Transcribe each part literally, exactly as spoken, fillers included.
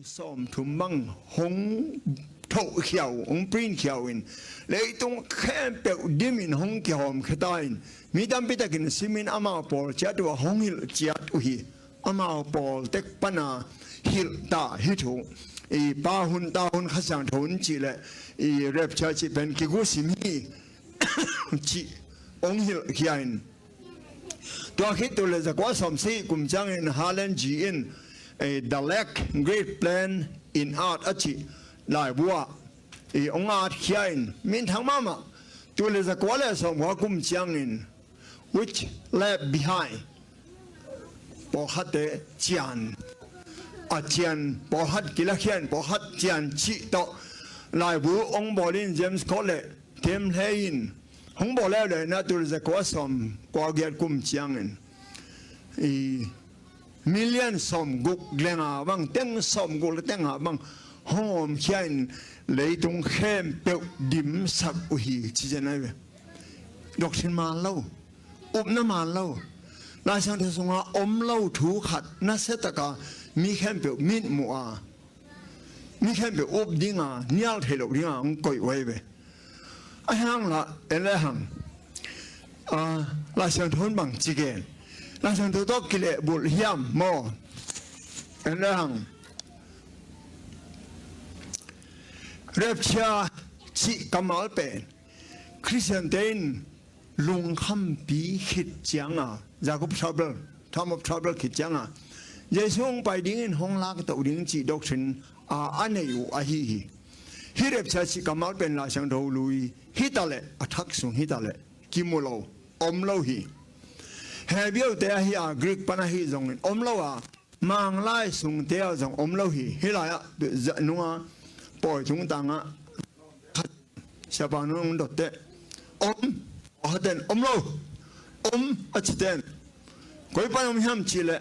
sawmthum bang hong thohkhia uh, hong printkhia uh in, leitung khempeuh dimin hong kihawmkhia ta in, mi tampi takin simin amau pawl ciat uh a hong hilh ciat uh hi. Amau pawl tek pana hilh ta hi thu. I Pa hun, Ta hun, Kha Siangtho hun cih le i rapture cih pen kigu sim hi cih hong hilhkhia in, tua khit tul le zakua sawmsagih kum ciangin Helen G in, eh, The Lake, Great Plan in Art a cih laibu ah, eh, hong atkhia in, minthang mahmah. Tul le zakua le sawmkua kum ciangin Which Left Behind, pawlkhatte cian, a cian, pawlkhat kilakhia in pawlkhat cian cih tawh laibu hong bawl in James Scott le Tim Lay in hong bawl leuleu in, tul zakua sawmkua giat kum ciangin i million sawmguk le nga bang, teng sawmguk le teng nga bang hong hawmkhia in leitung khempeuh dimsak uh hi ci zen ahi ve. Doctrine man lo, upna man lo, Lai Siangtho sunga om lo thu khat nasia taka mi khempeuh mitmuh a, mi khempeuh up dinga, nial theih loh dinga hong koih uh ahi ve. Ahi hang lah en le hang, ah, Lai Siangtho in bang ci gen, Lai Siangtho tawh kilehbulh hiam maw? En le hang, rapture cih kammal pen Khristiante in lungkhampi khit cianga, Jacob trouble, time of trouble khit cianga, Jesu hong pai dingin hong laktoh ding cih doctrine a, a nei uh ahi hi. Hih rapture cih kammal pen Lai Siangtho lui hi ta leh, a thak sung hi ta leh kimu lo, om lo hi. Hebrew te ahi a, Greek pan ahi zongin om lo a, Manglai sungte ah zong om lo hi. Hih lai-ah nunga pawi tungtangah khat siapa nung dot teh om, a haten om lo, om a citen koi pan om hiam cih leh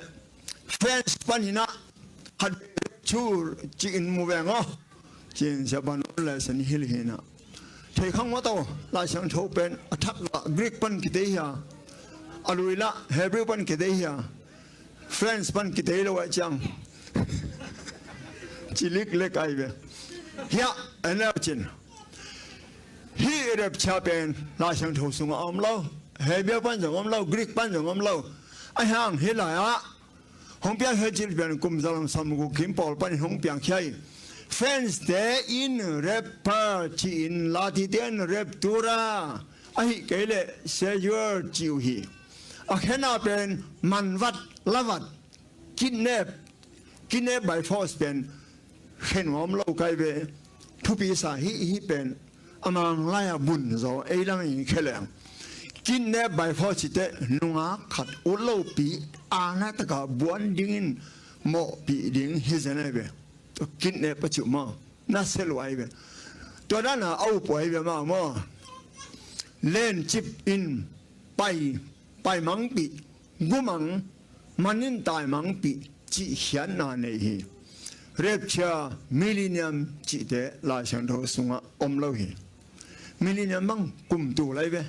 fence pan hinah khat chu ci-in mu veng aw. Cin siapa nung le sen hil hinah thei khang mataw. Lai Siangtho pen a thak lah Greek pan kitei hia, a lui lah Hebrew pan kitei hia, French pan kitei lo ah ciang cilik lek ai ve. Hiah en leu cin hih rapture pen Lai Siangtho sungah om lo, Hebrew pan zong om lo, Greek pan zong om lo. Ahi hang hih lai-ah hong piangkhia cil pian kum zalam sawmguk kim pawl panin hong piangkhia hi. French te in rapper ci-in, Latin te in raptura, ahi kei leh seizure ci uh hi. A khenna pen manvat, lavat, kidnap, kidnap by force pen khen nuam lo kai ve. Thupi sa hih, hih pen a Manglai-a bun zaw ei lam in khe leng kidnap by force cite nungak khat ut lopi, ana taka buan dingin mawhpih ding hi zen ai ve. Kidnap a cih uh maw, na se luai ve. Tua dana a upuai ve maw maw. Lencip in pai, pai mangpih, gumang, manin taimangpih cih khiatna nei hi. Rapture, millennium cihte Lai Siangtho sungah om lo hi. Millennium bang kum tul ai ve.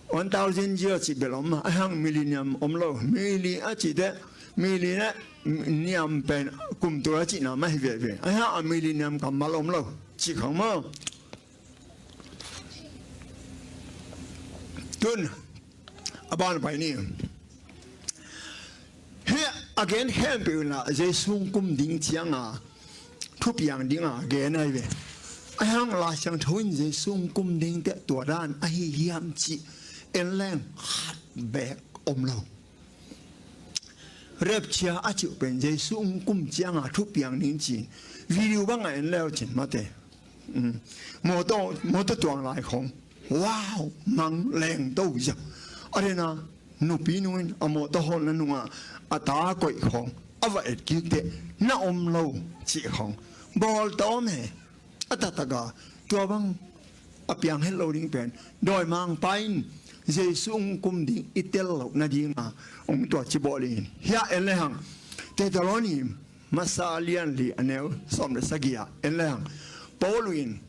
One thousand year cih bel om a, a hang millennium om lo. Milli a cihte, milli ne niam pen kum tul a cihna mah hi veve. A hang a millennium kammal om lo cih khang maw. Tun a ban pai ni. Hih a gen khempeuh in ah Jesu hong kum ding cianga thupiang dinga gen ai ve. A hang Lai Siangtho in Jesu hong kum ding teh tua dan ahi hiam cih en leng khat beek om lo. Rapture a cih uh pen Jesu hong kum cianga thupiang ding ci. Video bangah en leu cin mate. Mawtaw, mawtaw tuang lai khong. Wow, mang leng to zia. A dena nupi nungin a mawtaw hawlna nungah a ta koih khong a va et kik teh na om lo cih khong. Bawl tawm he. A taktak a tua bang a piang het lo ding pen dawimangpa in Jesu hong kum ding i tel loh nadinga hong tua ci bawl in. Hiah en le hang Thessaloni masa lian li a neu sawm le sagih ah en le hang Paul in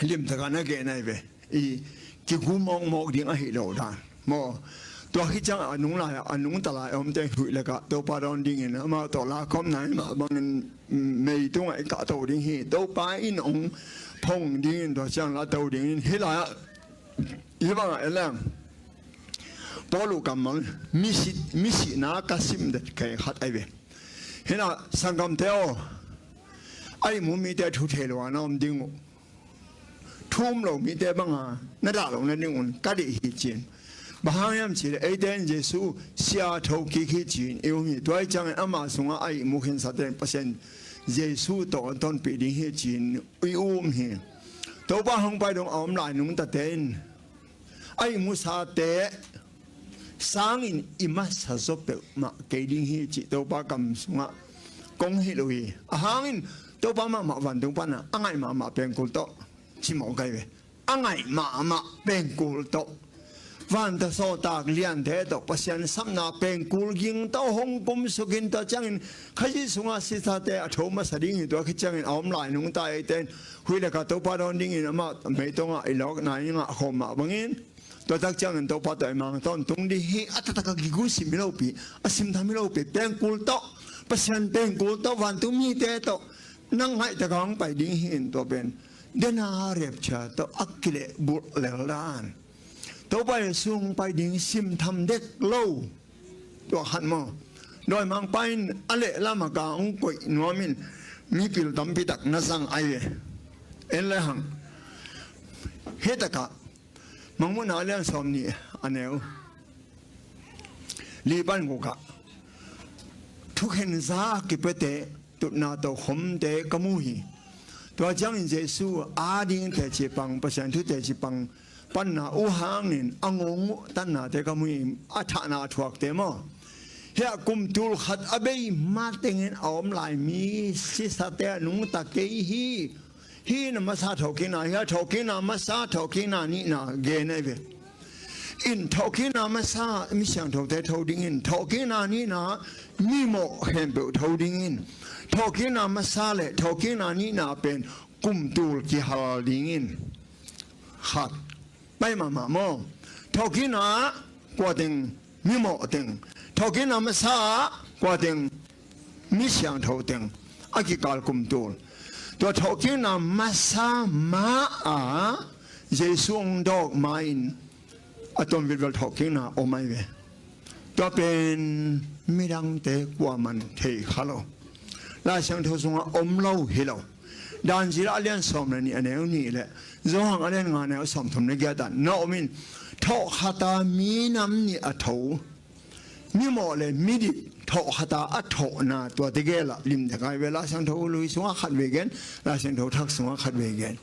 limtaka na gen ai ve. I kigu mawkmawk ding ahi lo dan maw. Tua khit ciang a nung lai, a nungta lai a omte huih le kah Topa dawn dingin amau tawh lakhawmna i mah bangin mei tungah i kahto ding hi. Topa in hong phong dingin tua ciang la to dingin hih lai-ah hih bangah en leng Paul uh kammal misi, misihna ka sim det kei khat ahi ve. Hinah sanggamte aw, a ihmu mite thu thei lo a na om ding uh. Thu um lo mite banga na dah loh nadingun ka deih hi ci-in. Bang hang hiam cihleh eite in Jesu sia thokik hi ci-in i um hi. Tua hi ciangin ama sungah a ihmu khinsate in Pasian Jesu tawh a tonpih ding hi ci-in i um hi. Topa hong pai dong a om lai nungtate in a ihmusate sangin i masa zaw peuhmah kei ding hi cih Topa kam sungah kong hilh uh hi. A hangin Topa mahmah vantung pana a ngaih mahmah pengkul tawh ci mawk ahi ve. A ngaih mahmah pengkul tawh vanta sawltak liante tawh Pasian sapna pengkul ging tawh hong kumsukin tua ciangin Khazih sungah sisate a tho masa ding hi. Tua khit ciangin a om lai nungta eite in huih le kah Topa dawn dingin amah meitongah i lawkna i ngah khawm mah bangin tua tak ciangin Topa tawh i mang tawntung ding hi. A taktak a kigusim hi lopi, a simtham hi lopi, pengkul tawh, Pasian pengkul tawh, vantung mite tawh nang ngaih taka hong pai ding hi in tua pen dena rapture tawh a kilehbulh lel dan. Topa Jesu hong pai ding simtham dek lo. Tua khat maw. Dawimangpa in a lehlam a ka hong koih nuam in mipil tampi tak na zang ahi ve. En le hang. Hih takah Mangmuhna a lian sawm nih a neu li pan gukah thukhen za kipiate tutna tokhomte ka mu hi. Tua ciangin Jesu ading teci pang, Pasian thu teci pang panna uh hangin a ngong uh tatnate ka mu hi. A thahna a thuakte maw. Hiah kum tul khat a bei matengin a om lai mi sisate a nungta kei hi. Hih na masa thawhkikna, hiah thawhkikna masa thawhkikna nihna gen ahi ve. In thawhkikna masa mi siangthote tho dingin, thawhkikna nihna mimawh khempeuh tho dingin, thawhkikna masa le thawhkikna nihna pen kum tul kihal dingin khat pai mahmah maw. Thawhkikna kua teng, mimawh teng. Thawhkikna masa kua teng, mi siangtho teng. A kikal kum tul. Tua thawhkikna masa ma a Jesu hong dawk ma-in a tuam vilvel thawhkikna om ahi ve. Tua pen midangte kuaman thei kha lo. Lai Siangtho sungah om lo hi lo. Dan zila a lian sawm le nih a neu nih le Johan a lian nga neu sawm thum le giat ah na om in thawhkhata minam nih a tho. Mimawh le midip thawhkhata a thawhna tua tegel ah lim dek ahi ve. Lai Siangtho lui sungah khat vei gen, Lai Siangtho thak sungah khat vei gen.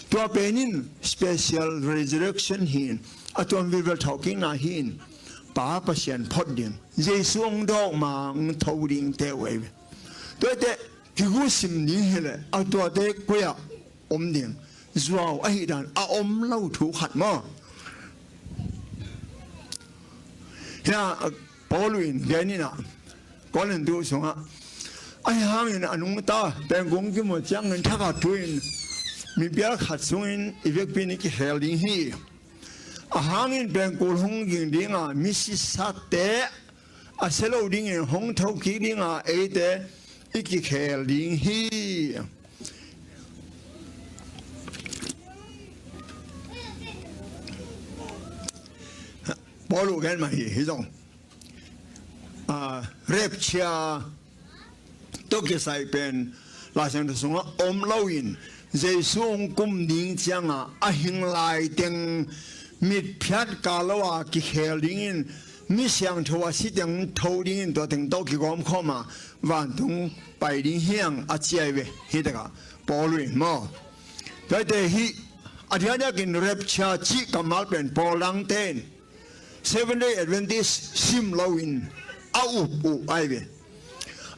Tua pen in special resurrection hi in a tuam vilvel thawhkikna hi in Pa Pasian phot ding Jesu hong dawk ma hong tho ding teu ahi ve. Tuate kigusim ding hileh a tuate koi-ah om ding zuau ahi dan a om lo thu khat maw. Hiah Paul in gen inah Korintu sungah ahi hangin a nungta pengkul kimu ciangin thakhat thu in mipial khat sungin i vekpi in i kikhel ding hi. A hangin pengkul hong ging dinga misisate a sia lo dingin hong thokik dinga eite i kikhel ding hi. Paul uh gen mah hi, hi zong. Ah, rapture tawh kisai pen Lai Siangtho sungah om loin Jesu hong kum ding cianga a hing lai teng mitphiat kal lo a kikhel dingin mi siangtho a si teng tho dingin tua teng tawh kigawm khawm a vantung pai ding hiang a ci ahi ve. Hih takah Paul in maw. Tuate hih a diakdiakin rapture cih kammal pen Paul dangte in Seventh Day Adventist sim loin a up uh ahi ve.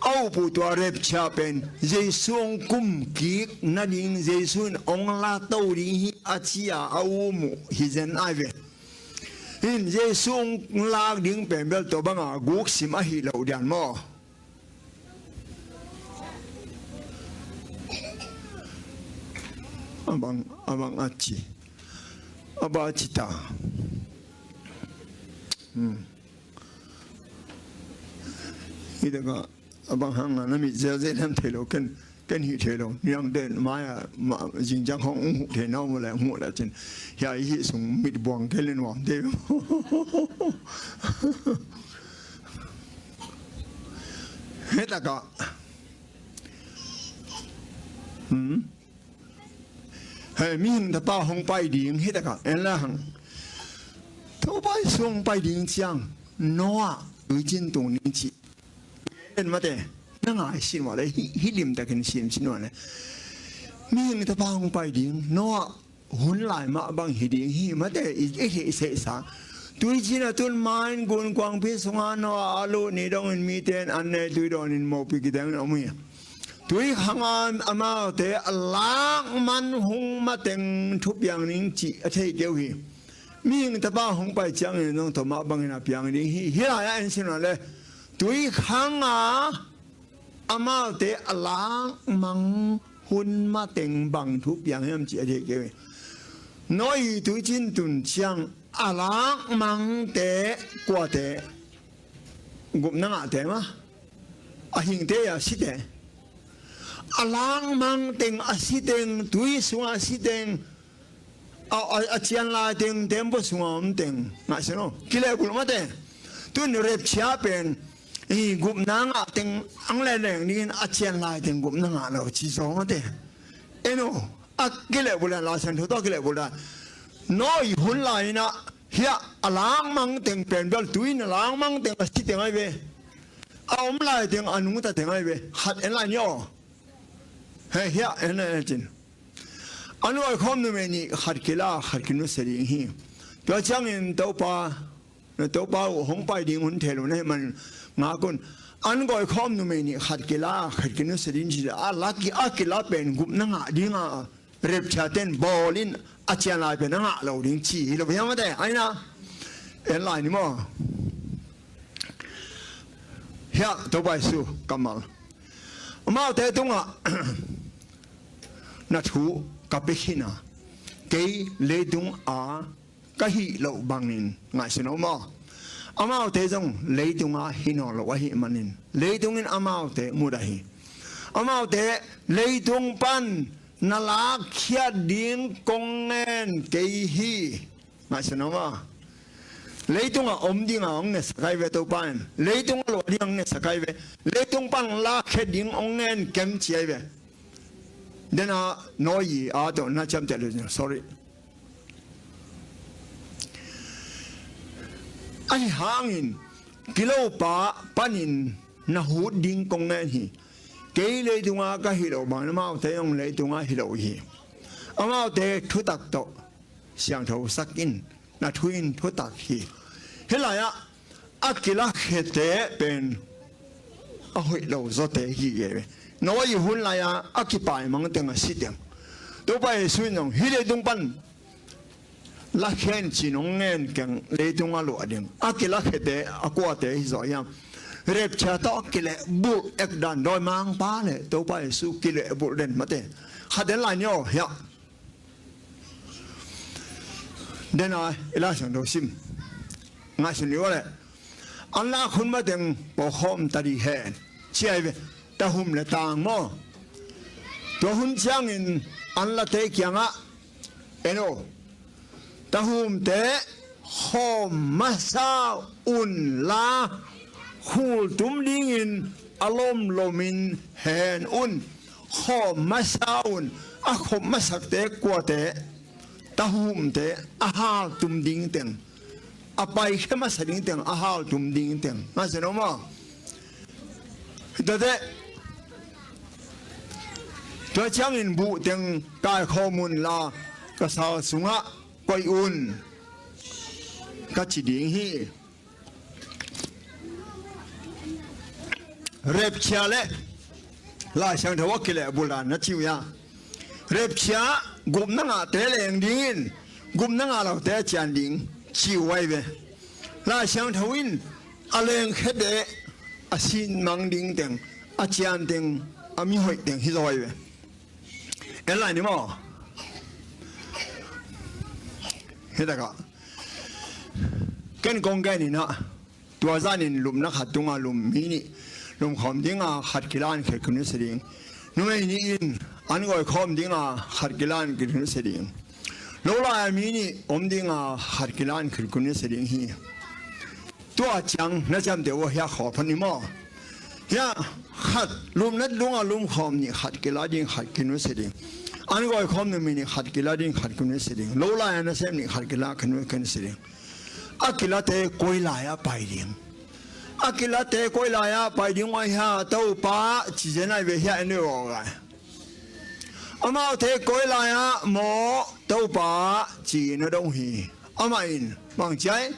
A up uh tua rapture pen Jesu hong kum kik nading, Jesu in hong lakto ding hi a ci-a a um uh hi zen ahi ve. In Jesu hong lak ding pen bel tua banga guk sim ahi lo dian maw. A bang, a bang a ci. A bang a ci ta. Hmm. Hi taka a bang hanga na mit zelzel hiam thei lo, ken, ken hih thei lo. Niang den mai-a, ma, zingciang khawng ung huh thei na om le, ung huh le cin. Hia i hih sung mit buang kei le nuam thei. Hi taka. Hmm. Hei, mihing tapa hong pai ding hi taka, en la hang. Topa Jesu hong pai ding ciang, Noah, tuicin tung ning ci. En mate, na ngai sin wa le, hi, hi lim takin sim sin wa le. Mihing tapa hong pai ding, Noah, hun lai mah bang hi ding hi, mate, i, i, i seh sa. Tuicin a tun main gun kuangpi sunga Noah a lut ni dongin mite in an ne tui dawnin mopi kiteng in om hi. Tui khanga amaute a lak man hong mateng thupiang ning cih a thei keu hi. Mihing tapa hong pai ciangin zong tua mah bangin a piang ding hi. Hih lai-ah en sin le tui khanga amaute a lak mang hun mateng bang thupiang hiam cih a thei keu hi. Noah tuicin tun ciang a lak mangte kuate, gupna ngahte mah, a hingte a site. A lak mang teng, a si teng, tui sunga a si teng, a, a, a cian lai teng, tembaw sunga om teng. Ngaihsun aw, kilehbulh mate. Tun rapture pen, i gupna ngah teng, ang le leng dingin a cian lai teng gupna ngah lo ci zaw mate. En aw, a kilehbulh a, Lai Siangtho tawh a kilehbulh a. Noah hun lai-in ah, hiah a lak mang teng pen bel tui in a lak mang teng a si teng ai ve. A om lai teng a nungta teng ai ve. Khat en lai ni aw. Hei, hiah en lai cin. An gawikhawm numei nih khat kila, khat kinusia ding hi. Tua ciangin Topa, na Topa uh hong pai ding hun thei lo na hih man ngak un. An gawikhawm numei nih khat kila, khat kinusia ding ci a, a lak i, a kila pen gupna ngah dinga rapture ten bawl in a cian lai pen a ngah lo ding ci hi lo hiam mate, ai na. En lai ni maw. Hiah Topa Jesu kammal. Amaute tungah na thu ka pia khin a, kei leitung a ka hih loh bangin, ngaihsun aw maw. Amaute zong leitung a hi nawn lo ahih manin, leitung in amaute mudah hi. Amaute leitung pan na lakkhiat ding kong ngen kei hi. Ngaihsun aw maw. Leitung a om ding a hong ngetsak ai ve Topa in. Leitung a luah ding a hong ngetsak ai ve. Leitung pan lakkhiat ding hong ngen kem ci ai ve. Dena Noah a tawh na ciamteh lo, sorry. Ahi hangin kilopa panin na hut ding kong ngen hi. Kei leitunga ka hih loh bangin amaute zong leitunga hi lo hi. Amaute thutak tawh siangtho sak in, na thu in thutak hi. Hih lai-ah a kilakkhiate pen a hoih lo zawte hi gige ve. Noah hun lai-a a kipaimang teng a si teng. Topa Jesu in zong hih leitung pan lakkhiat in ci-in hong ngen keng, leitung a luah ding. A kilakkhiate a kuate hi zaw hiam? Rapture tawh a kilehbulh ekdan dawimangpa le Topa Jesu kilehbulh den mate. Khat en lai ni aw hiah. Dena i Lai Siangtho sim. Ngaihsun ni aw le. An lak hun mateng pawlkhawm ta dih hen ci ai ve. Tahum le tang maw. Tua hun ciangin an late kiangah, en aw, tahumte khawm masa un la, khultum dingin a lomlomin hen un. Khawm masa un. A khop masakte kuate? Tahumte a haltum ding teng, a paikhia masa ding teng, a haltum ding teng. Ngaihsun aw maw. Tua teh, tua ciangin buh teng kaikhawm un la, ka sal sungah koih un, ka ci ding hi. Rapture le Lai Siangtho a kilehbulh dan na ci uh hia? Rapture gupna ngahte leng dingin, gupna ngah lote a cian ding ci uh ai ve. Lai Siangtho in a lengkhiate a sin mang ding teng, a cian teng, a mihoih teng hi zaw ai ve. En lai ni maw. Hih takah Ken kong gen in ah, tua zan in lupna khat tungah lum mi nih lum khawm ding a, khat kila in khit khin nusia ding. Numei nih in an gawi khawm ding a, khat kila in khit khin nusia ding. Lo lai a mi nih om ding a, khat kila in khit khin nusia ding hi. Tua ciang na ciamteh uh a hiah khawm phan i maw? Hiah khat, lupna tungah lum khawm nih khat kila ding, khat khit nusia ding. An gawi khawm numei nih khat kila ding, khat khit nusia ding. Lo lai a nasem nih khat kila, khit nusia ding. A kilate koi lai ah pai ding? A kilate koi lai ah pai ding uh a hiah, Topa, ci zen ai ve hiah en ve aw gai. Amaute koi lai ah maw, Topa, ci-in a dong hi. Amah in bang ci ai?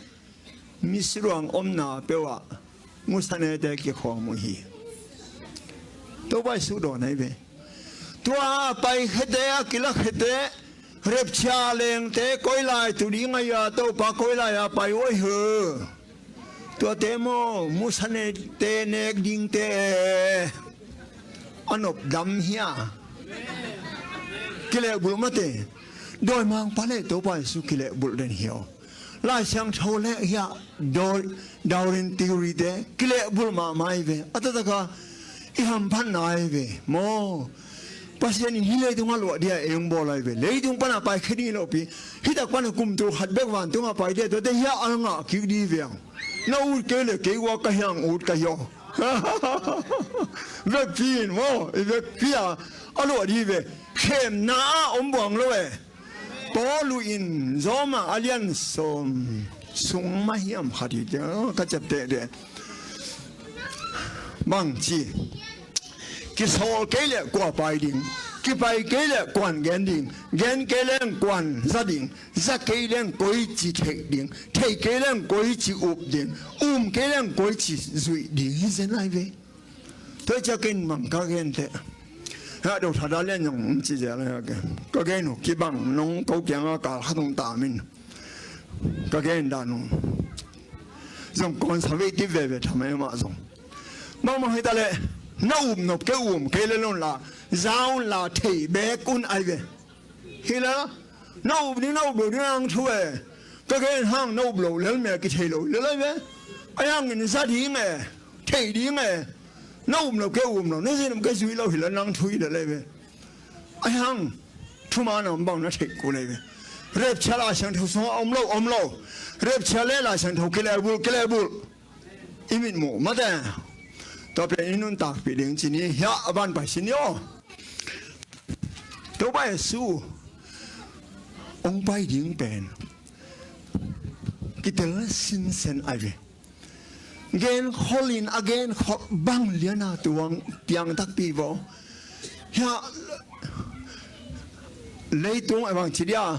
Misiluang omna peuh ah musanete kikhawm uh hi. Topa Jesu dawn ai ve. Tua a pai khete, a kila khete, rapture lengte koi lai tu ding a hiah, Topa, koi lai a pai uh ai he. Tuate maw, musanete nek dingte a nopdam hi a. Kilehbulh mate. Dawimangpa le Topa Jesu kilehbulh den hi aw. Lai Siangtho le hiah dawi, Darwin theory te kilehbulh mahmah ai ve. A taktak a i hamphatna ai ve maw. Pasian in hih leitung a luah dia ei hong bawl ai ve. Leitung pan a paikhia ding hi lo pi. Hih tak pan a kum tul khat bek vantung a pai dia, tuate hiah a ngah kik ding hi ve ang. Na ut kei le kei ua ka hiang ut ka hi aw. Vekpi in maw, i vekpi a, a luah ding hi ve. Khemna ah om buang lo e. Paul in Roma a lian sawm sung mah hiam khat hi, ka ciapteh deh. Bang ci? Kisawl kei leh kua pai ding? Kipai kei leh kuan gen ding? Gen kei leng kuan za ding? Za kei leng koici theih ding? Theih kei leng koici up ding? Um kei leng koici zuih ding? Hi zen ai ve. Tua ciangin bang ka gen teh. Ha, Doctor Dalian zong ci zel a, ka gen uh kibang, nong ko kiangah kal khat hong tam in. Ka gen dan uh zong conservative veve tham e, amah zong. Bangmah hi ta leh, na up nop kei, um kei le lo un la, za un la, theih beek un ai ve. Hi lel a, na up ding, na up lo ding nang thu e. Ka gen hang na up lo lel mel kithei lo lel ai ve. Ahi hangin za ding e, theih ding e. Na up lo kei, um lo, na zin um kei, zui lo hi lel nang thu hi lel ai ve. Ahi hang thuman a om bang na theih kul ai ve. Rapture Lai Siangtho sungah om lo, om lo. Rapture le Lai Siangtho kilehbulh, kilehbulh. I mitmuh mate. Tua pen i nuntakpih ding ci ni hiah, a ban pai sin ni aw. Topa Jesu hong pai ding pen kitel sinsen ai ve. Genkhol in a genkhol bang lian a tuang piang takpi vaw. Hiah leitung a bang ci dia.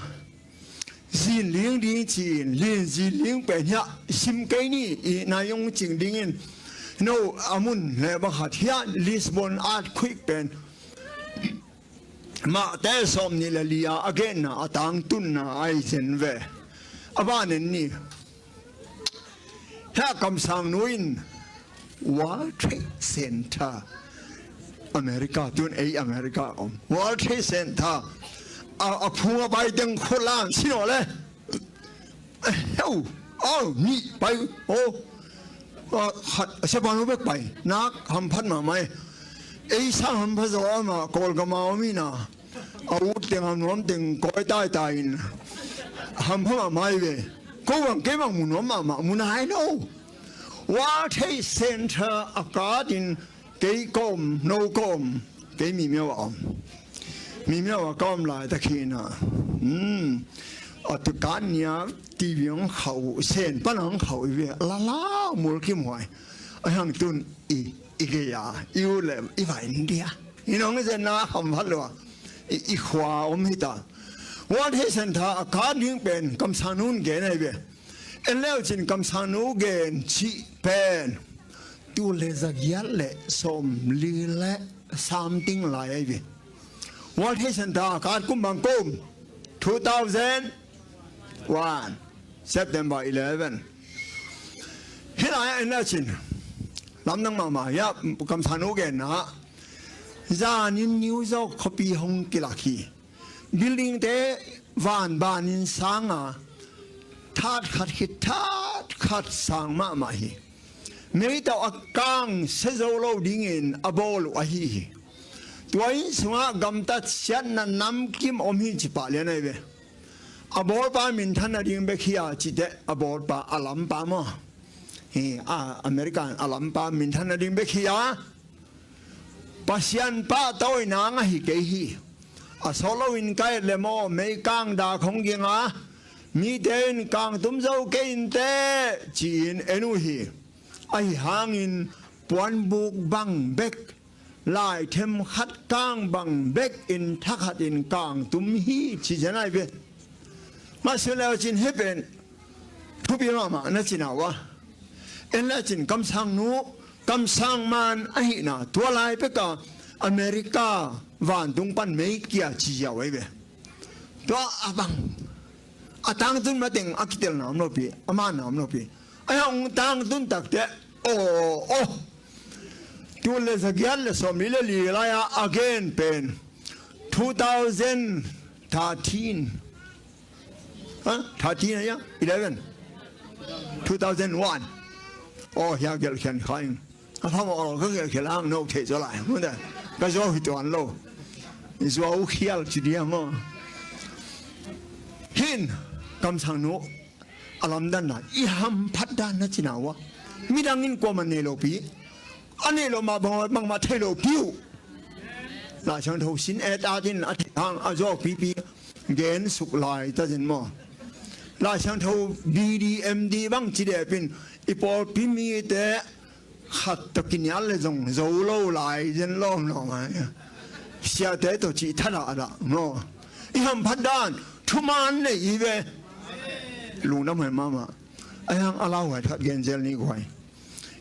Zin ling ding ci-in, lin zin ling pen hiah sim kei ni, i nai hong cing dingin. No, a mun le bang khat hiah Lisbon earthquake pen Matthai sawm nih le li a a genna a tangtunna ai zen ve. A ban en ni. Hiah kamsangnu in World Trade Center, America, tun ei America om, World Trade Center a, a phung a pai teng khua lam sin aw le. Heu, au, nih pai, oh. A, khat, a siapa nu bek pai nak hamphat mahmah e. Ei sang hampha zaw a, amah Kawlgam a om hi na. A ut teng, a nuam teng kawi taitai in hampha mahmah hi ve. Ko bang kei bang mu nuam mahmah, mu nai lo. World Trade Center a katin kei ka om, no ka om, kei Mimiao a om. Mimiao a ka om laitak hi na. Hmm. A tu kan nia TV hong khauh, Sen pan hong khauh hi ve. Lala mulkimhuai. A hang tun i, i gei a, i u le, i vai India. I nong i zen na hampha lua. I, i khua om hi ta. World Trade Center a kat ding pen kamsangnu in gen ahi ve. En leu cin kamsangnu gen cih pen tul le za giat le sawm li le something lai ahi ve. World Trade Center a kat kum bang kum? Two thousand one, September eleven. Hih lai-ah en leu cin lamdang mahmah hiah kamsangnu genna ah, zanin New York khuapi hong kilak hi. Buildingte vanbanin sang a, that khat khit that khat sang mahmah hi. Meitawh a kang sia zo lo dingin a bawl uh ahi hi. Tua inn sungah gamtat siatna namkim om hi ci pah lian ahi ve. A bawlpa minthan nading bek hi a citeh a bawlpa a lampa maw? Hi, a American a lampa minthan nading bek hi a, Pasian pahtawina ngah hi kei hi. A sawt loin ka et le maw, meikang dak hong ging a, mite in kang tum zo kei inteh ci-in en uh hi. Ahi hangin puanbuk bang bek, laithem khat kang bang bekin thakhatin kang tum hi ci zen ahi ve. Mah si leu cin hih pen thupi mahmah na cina uh a. En le cin kamsang nu, kamsang man ahihna tua lai peka America vantung pan mei kia ci ziau ahi ve. Tua a bang a tangtun mateng a kitelna om lopi, a manna om lopi. A hong tangtun takte, aw, aw. Tu le zagiat le sawmli le li lai-a a gen pen two thousand thirteen. Ha? Thirteen ahi a? Eleven? Two thousand one. Aw, hia gelh khian kha ing. A phamawh lo ka gelh khian ang no thei zaw lai. Mun da. Ka zaw hi tuan lo. Zaw uh khial ci dia maw. Hin kamsang nu a lamdanna, i hamphat dan na cina uh a. Midang in kuamah nei lopi, a nei lo mah bang, bangmah thei lopi uh. Laisiangtho sin et atin a thei hang a zawkpipi gen suk lai ta zen maw. Laisiangtho B D M D bang ci depin i pawlpi mite khat tawh kinial le zong zo lo lai zen lawmlawm a. Siate tawh cih thadah dah maw. I hamphat dan thuman nei i ve. Lungdam hai mahmah. A hiang a lauhuai khat genzel ni guai.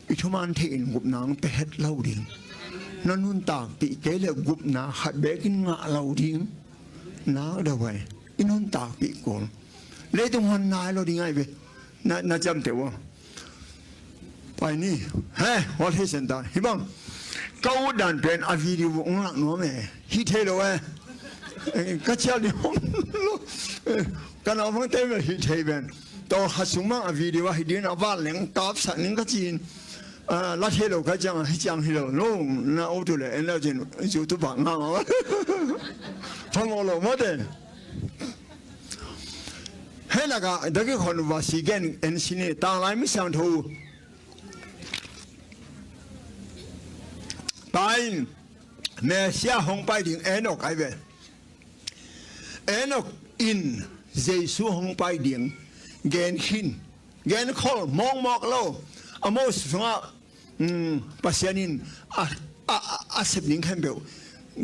I thuman thei in gupna ang pe het lo ding. Na nuntakpih kei le gupna khat bekin ngah lo ding. Nak deuh hai i nuntakpih kul. Leitung hon nai lo ding ahi ve. Na, na ciamteh uh a. Pai ni. He, World Health Center. Hi bang. Ka ut dan pen a video ong lak nuam e. Hi thei lo e. Eh, ka cial ding om lo. Eh, ka naupang te me hi thei pen. Tawlkhat sung mang a video a hi ding a val leng kapsak ning ka cin. Ah, la thei lo ka ciang a hi ciang hi lo. No, na ut uh le en lo cin. Zu tu bak ngam a. Phamawh lo mawte. Hei laka daki khon va si gen en sini tanglai mi siangtho. Tain Mesia hong pai ding Enok ai ve. Enok in Jesu hong pai ding gen khin. Gen khol mawkmawk lo. A Moses sungah, mm, Pasian in a, a, a, a sep ding khempeuh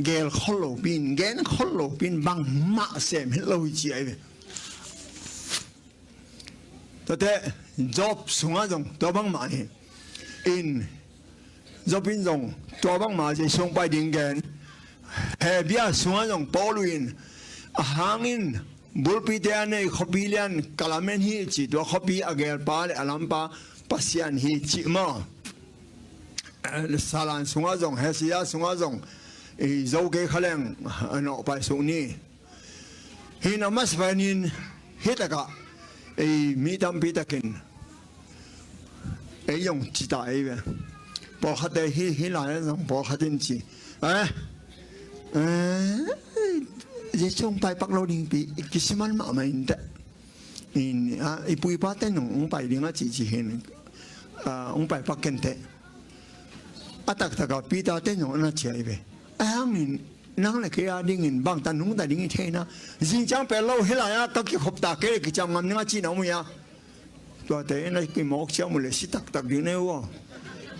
gel khol lo pi in, gen khol lo pi in, bangmah sem het lo hi ci ai ve. Tuate Job sungah zong tua bangmah hi. In Job in zong tua bangmah Jesu hong pai ding gen. Hebrew sungah zong Paul in a hangin bulpite a nei khuapi lian ka lamen hi ci, tua khuapi a gelpa le a lampa Pasian hi ci maw. Eh, Salan sungah zong, Hesia sungah zong, i zo kei kha leng a nawh pai suk ni. Hi na masa panin hi takah ei mi tampi takin ei zong ci ta ei ve. Pawlkhatte hi, hi lai zong pawlkhat in ci. Eh, eh, Jesu hong pai pak lo ding pi, kisiman mahmah in teh. In, ah, i pu i pate nong hong pai ding a ci ci hin. Ah, hong pai pak kenteh. A taktak a Peter te nong na ci ai ve. A hangin nang le kei a dingin bangtan nungta ding i theina. Zingciang pel lo hi lai-a ka kikhop ta kei le kiciam ngam ning a ci na um hi a. Tuate na kimawk ciam uh le si taktak ding nei uh a.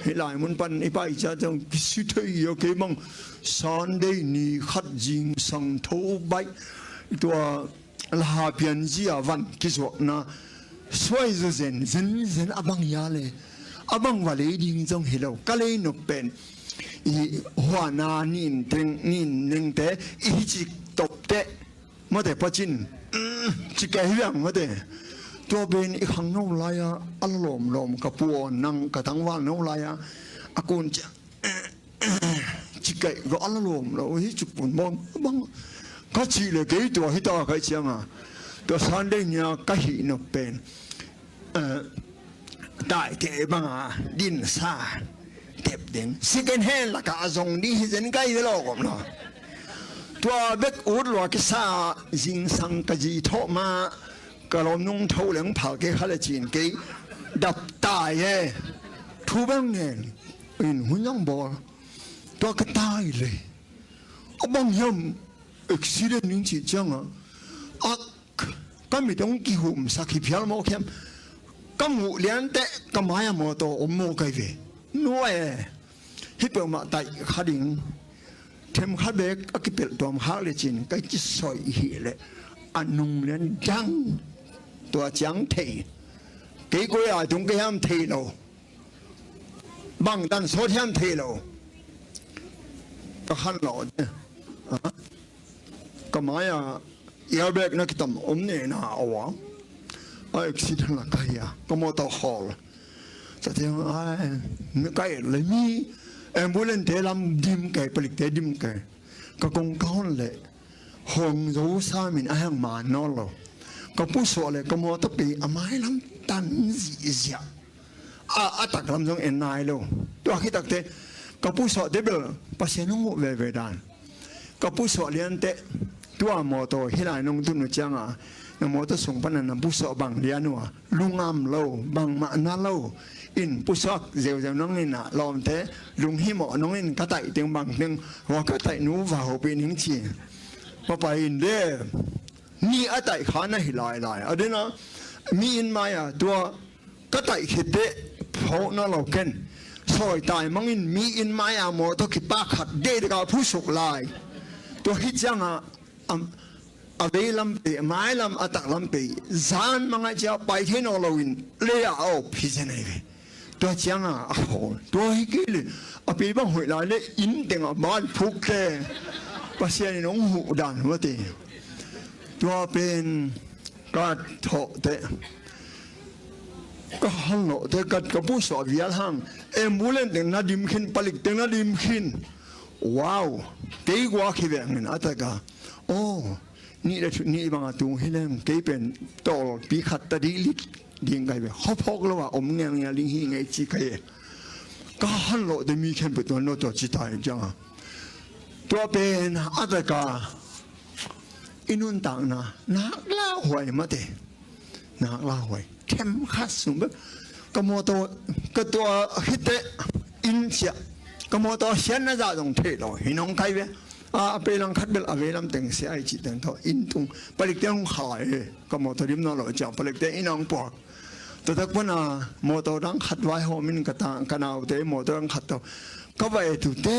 Hi lai mun pan i pai cia zong kisi thei a kei bang Sunday ni khat zingsang tho baih. Tua Laha pianzia van kizuakna suai zaw zen, zen, zen a bang hia le a bang va lei ding zong hi lo. Ka lei nop pen i huana nin teng, nin nengte i hi cik topte mate pacin, mm, cik a hi viang mate. Tua pen i khang no lai-a a la lawmlawm ka puan nang ka tangval no lai-a a kun cia. Ci kaih ka a la lawm lo hi cuk pun bawm bang. Ka cih le kei tua hi ta kaih cianga. Tua Sunday nia ka hih nop pen eh, taite banga dinsa tep ding. Second hand lakah a zong ding hi zen kai ve lo om lo. Tua bek ut lua kisa zingsang ka zi thawh ma ka lawm nung tho leng phal kei kha le cin kei dap tai e. Thu bang ngen in hun yang bawl. Tua ka tai le. A bang hiam accident ning cih ciangah a ka mit hong kihumsak hi phial mawk hiam. Ka muh lianteh ka mai-ah mawtaw om maw kai ve. Nuai e, hih peuhmah taih kha ding. Them kha bek a kipelh tuam khak le cin kai kisoih hi leh a nung lian dang tua ciang thei. Kei koi a tung kei hiam thei lo. Bang dan sawt hiam thei lo. Ka khan lo de. Ha? Ka mai-ah airbag na kitam om nena a wa. A accident la ka hi a. Ka mawtaw khawl. Tate ai mi ka et le mi ambulance te lam dim kai, palik te dim kai. Ka kong ka hon le. Hong zo samin a hang man nawn lo. Ka pusuah le ka mawtaw pei a mailam tan zihziah. A, a taklam zong en nai lo. Tua khitakte ka pusuahte bel Pasian hong huh veve dan. Ka pusuah lianteh tua mawtaw hih lai nong tun uh cianga na mawtaw sung pana na pusuah bang lian uh a lungam lo, bangmah na lo. In pusuak zeuzeu nong in ah lawmte lunghimawh nong in ka taih teng bang teng hua ka taih nu va hopih ning ci. Papai in de ni a taih kha na hi lailai a dena mi in mai-a tua ka taih khit teh phawk na lo ken. Sawi tai mangin mi in mai-a mawtaw kipak khat deideka phusuk lai. Tua hi cianga a veilam pei, mailam a taklam pei zan mangai cia pai thei naw loin lei-a a op hi zen ahi ve. Tua cianga a khawl tua hi kei le a pei bang hoih lai le inn tengah ban phuk te. Pasian in hong huh dan hua te. Tua pen ka thawh te ka hal nawh te ka ka pusuah vial hang. Ambulance teng na dim khin, palik teng na dim khin. Wow. Kei guak hi vengin a taka. Oh. Nih le thut nih banga tung hi leng kei pen tawlpi khat ta dih lit ding kai ve. Khuaphawk lo a om ngelngel ding hi ngei ci kai e. Ka han lawh te mi khempeuh tuan lo tua ci ta in cianga tua pen a taka i nuntakna nak lauhuai mate. Nak lauhuai them khat sung bek ka mawtaw ka tua khite in ciah ka mawtaw sian na zah zong thei lo hi nong kai ve. A pei lang khat bel a vei lam teng sia ai cih teng thaw in tung palik te hong khalai he ka mawtaw dim naw lo ciah palik te in hong puak. Tua tak pana mawtaw dang khat vai hawm in ka ta ka naute mawtaw dang khat thaw ka vai tu te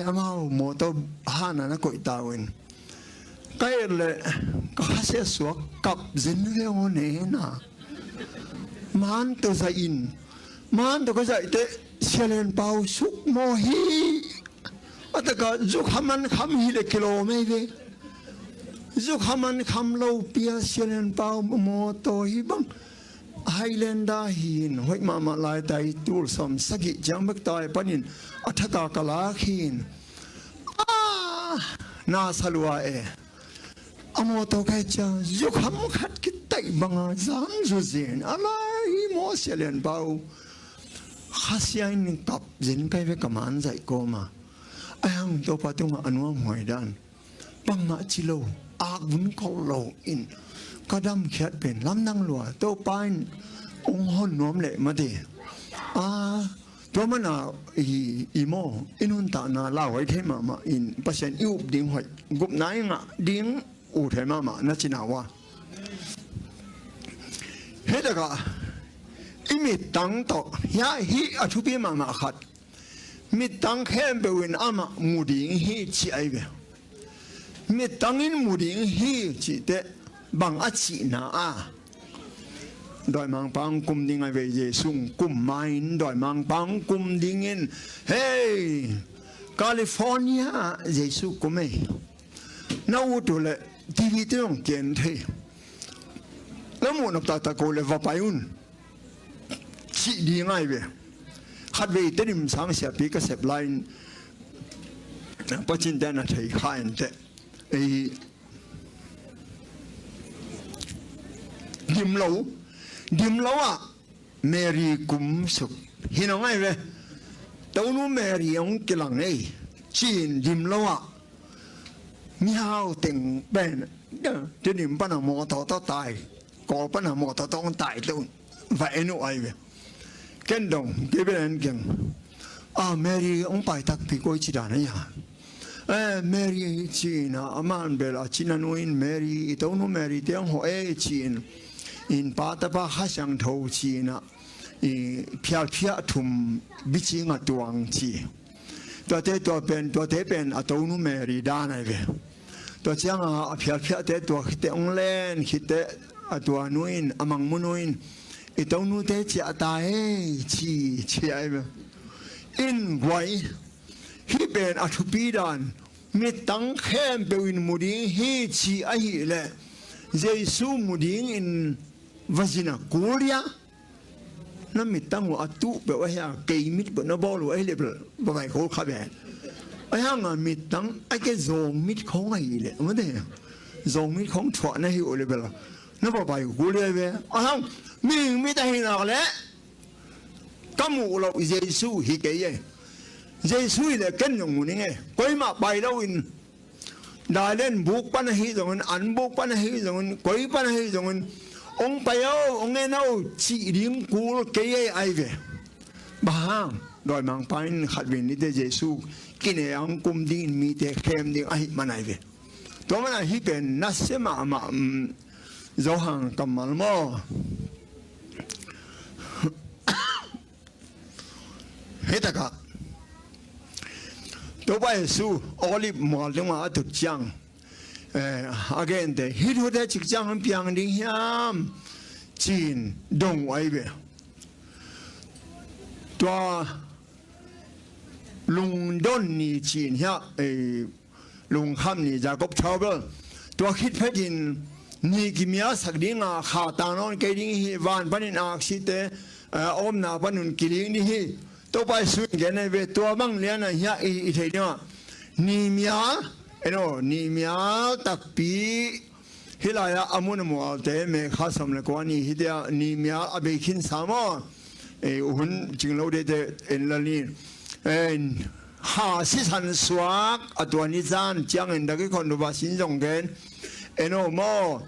amau mawtaw hana na koih tau in. Ka et le ka khasia suak kap zen ve aw nena. Man tawh zaih in man tawh ka zaih teh Sia Lian Pau suk maw hi. A taka zukha man kham hi le kilawm ei ve. Zukha man kham lo pia Sia Lian Pau mawtaw hi bang. Highlander hi in hoih mahmah lai tai tul sawm sagih ciang bek tai panin a thaka ka lak hi in. Ah, na salua e. A mawtaw kai cia zukham khat kitaih banga zam zu zen a lai hi maw Sia Lian Pau. Khasia in kap zen kai ve ka man zaih kawma. A hang Topa tungah a nuam huai dan. Bangmah ci lo, akvun kolh lo in ka damkhiat pen lamdang lua Topa in ong hon nuam leh mate. A tua mana i, i maw i nuntakna lauhuai thei mahmah in Pasian i up ding hoih gupna i ngah ding uh thei mahmah na cina uh a. Hei takah i mittang tawh hiah hih a thupi mahmah khat. Mittang khempeuh in amah mu ding hi ci ai ve. Mittang in mu ding hi cih teh bang a cihna a. Dawimangpa hong kum ding a vei Jesu hong kum ma in dawimangpa hong kum dingin hei California ah Jesu kum ei. Na ut uh leh TV te hong ken thei. Na muh nop taktak ko le va pai un. Cih ding ai ve. Khatvei Tedim sang siapi ka sep lai-in Pacinte na thei kha inteh. Ei dim lo dim lo ah Mary kum suk hi nong ai ve. Tonu Mary hong kilang ei, ci-in dim lo ah mihau teng pen tudim pana mawtaw tawh tai, kawl pana mawtaw tawh hong tai tawh va en uh ai ve. Ken dong kei pen en keng. A, Mary hong pai takpi koi ci dan a ia. E, Mary ci-in a, aman bel a ci-in a nu in Mary, i tonu Mary te hong hawh e ci-in, in Pa, Tapa, Kha Siangtho ci-in a, i phialphiah thum bicing a tuang ci. Tuate tua pen, tuate pen a tonu Mary dan ai ve. Tua cianga a phialphiahte tua khite hong len khite a tua nu in, a mangmu nu in, i tonute ciah ta e ci, ci ai ve. In guai, hih pen a thupi dan, mittang khempeuh in mu ding hi ci ahih leh Jesu mu dingin va zin a kul dia. Na mittang uh a tuh peuh ahi a, kei mit peuh na bawl uh ahi leh bel va vai kul kha ve. Ahi hanga mittang a ke zawng mit khawng ahi leh, mate, zawng mit khawng thuah na hi uh leh bel na va vai kul dia ve. Ahi hang mihing mit ahi nak leh ka muh loh Jesu hi kei e. Jesu hi leh ken zong mu ning e. Koimah pai loin, dailen buk pan ahi zongin, an buk pan ahi zongin, koi pan ahi zongin, hong pai o, hong en o cih ding kul kei e ai ve. Bang hang, dawimangpa in khatvei nite Jesu kine a hong kum dingin mite khem ding ahih man ai ve. Tua mana hih pen nasia mahmah, um, Johan kammal maw. Hih takah Topa Jesu Olive mual tungah a tut ciang, eh, a gente, hih thute cik ciang hong piang ding hiam? Ci-in dong uh ai ve. Tua lungdon ni ci-in hiah, eh, lungkham ni Jacob Trouble. Tua khit phetin ni kimialsak dinga kha tang nawn kei ding hi, van panin aksite, eh, omna panun kiling ding hi. Topa Jesu in gen ai ve, tua bang liana hiah i, i thei dingah ni mial, eno, ni mial takpi. Hih lai-ah a mun a mualte, May kha sawm le kua ni hi dia, ni mial a bei khinsa maw? Eh, hun cing lo dete en lel ni. Eh, ha sisan suak a tua ni zan ciangin dak i khon duba sin zong gen. En aw maw?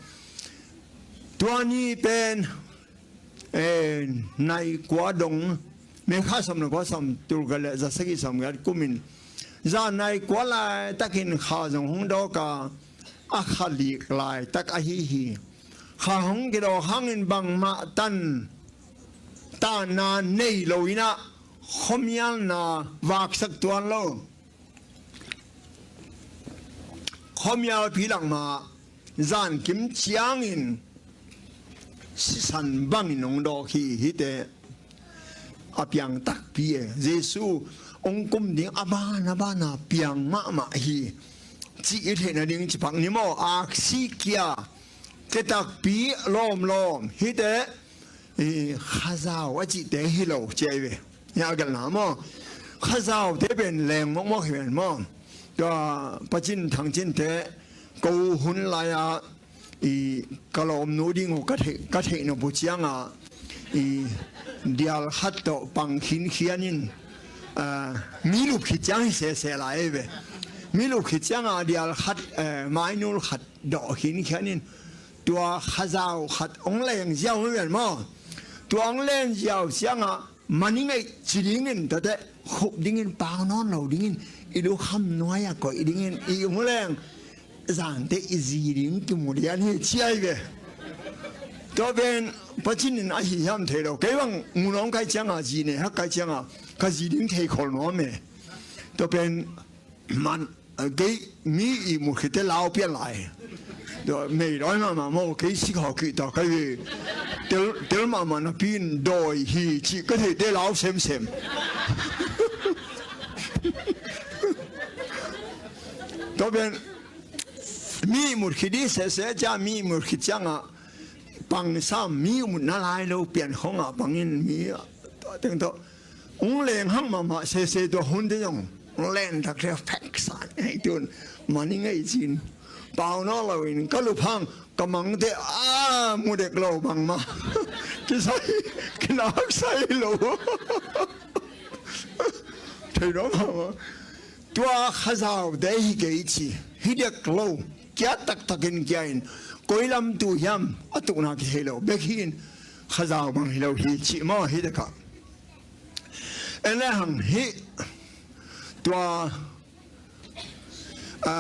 Tua ni pen, eh, nai kua dong, May kha sawm le kua, sawm tul khat le za sagih sawm giat kumin, zan nai kua laitakin kha zong hong dawk a, a kha lik laitak ahi hi. Kha hong kidawk hangin bangmah tan, tanna nei lo in ah, khuamialna vaksak tuan lo. Khuamialpi lakmah zankim ciangin sisan bangin hong dawk hi. Hihte a piang takpi e. Jesu hong kum ding a ban a ban a piang mahmah hi, cih i theih nading cipak ni maw? Aksi kia, ke takpi lawmlawm. Hihte, eh, khazau a cihte hi lo ci ai ve. Hih a gelhna maw? Khazaute pen leng mawkmawk hi ven maw? Tua Pa Cin Thang Cinte ko hun lai-a, i, ka lawmnu ding uh ka theih, ka theih nop uh cianga, i, dial khat tawh pang khinkhian in, ah, mi lup khit ciang hi sese lai ei ve. Mi lup khit cianga dial khat, eh, mainul khat dawh khinkhian in, tua khazau khat hong leng ziau hi ven maw? Tua hong len ziau cianga, man i ngeih ci dingin, tuate khup dingin, pau nawn lo dingin, i lukham nuai-ah koih dingin i hong leng zante i zi ding kimu lian hi ci ai ve. Tua pen Pa Cin in ahi hiam thei lo. Kei bang ngun hong kai cianga, zi ne hak kai cianga, ka zi ding thei khol nuam e. Tua pen man, kei mi ihmut khite lau pian lai. Tua mei dawi mahmah maw, kei sik hawh kihta kai ve. Tel, tel mahmah napi in dawi hi cih ka theite lau semsem. Tua pen mi ihmut khit ding sese cia, mi ihmut khit ciangah pang sam, mi ihmut na lai lo pian khawngah pangin mi tua teng tawh hong leng hang mahmah sese, tua hunte zong hong len takte phek san hei tun man i ngeih cin. Pau nawn loin ka lup hang, ka mangte a mu dek lo bangmah. kisai, kinaksai lo. Thei lo mama. Tua khazaute hi kei ci, hi dek lo, kia taktakin kia in, koi lam tu hiam a tukna kihei lo bek hi in, khazau bang hi lo hi ci maw hi dek ah. En le hang hi, tua, a,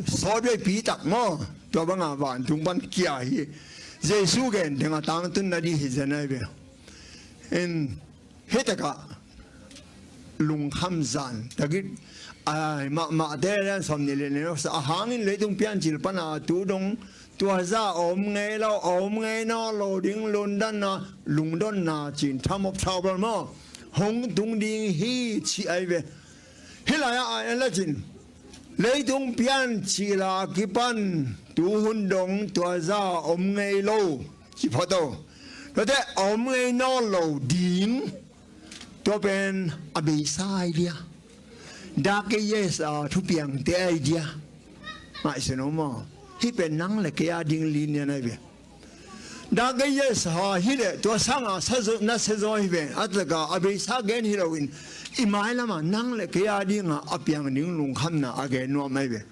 sawtbeipi tak maw, tua banga vantung pan kia hi. Jesu gen ding a tangtun na di hi zen ai ve. In, hi tak ah lungkham zan takit, ai, mahmahte lian sawm nih le nih a hangin leitung piancil pana tu dong tua za a om ngei lo, a om ngei nawn lo ding lungdonna, lungdonna cin thamop thaubal maw hong tung ding hi ci ai ve. Hih lai-ah a en lecin leitung piancil a kipan tuhun dong tua za a om ngei lo ci phot o. Tuate a om ngei nawn lo ding. Tua pen a beisa idea. Dak ei yes a thupiangte idea. Ngaihsun om aw. Hih pen nang le kei a ding linian ai ve. Dak ei yes ha hi le tua sanga sa zo, na sa zo hi ve. A taka a beisa gen hi loin i mailama nang le kei a dinga a piang ding lungkhamna a gen nuam ai ve.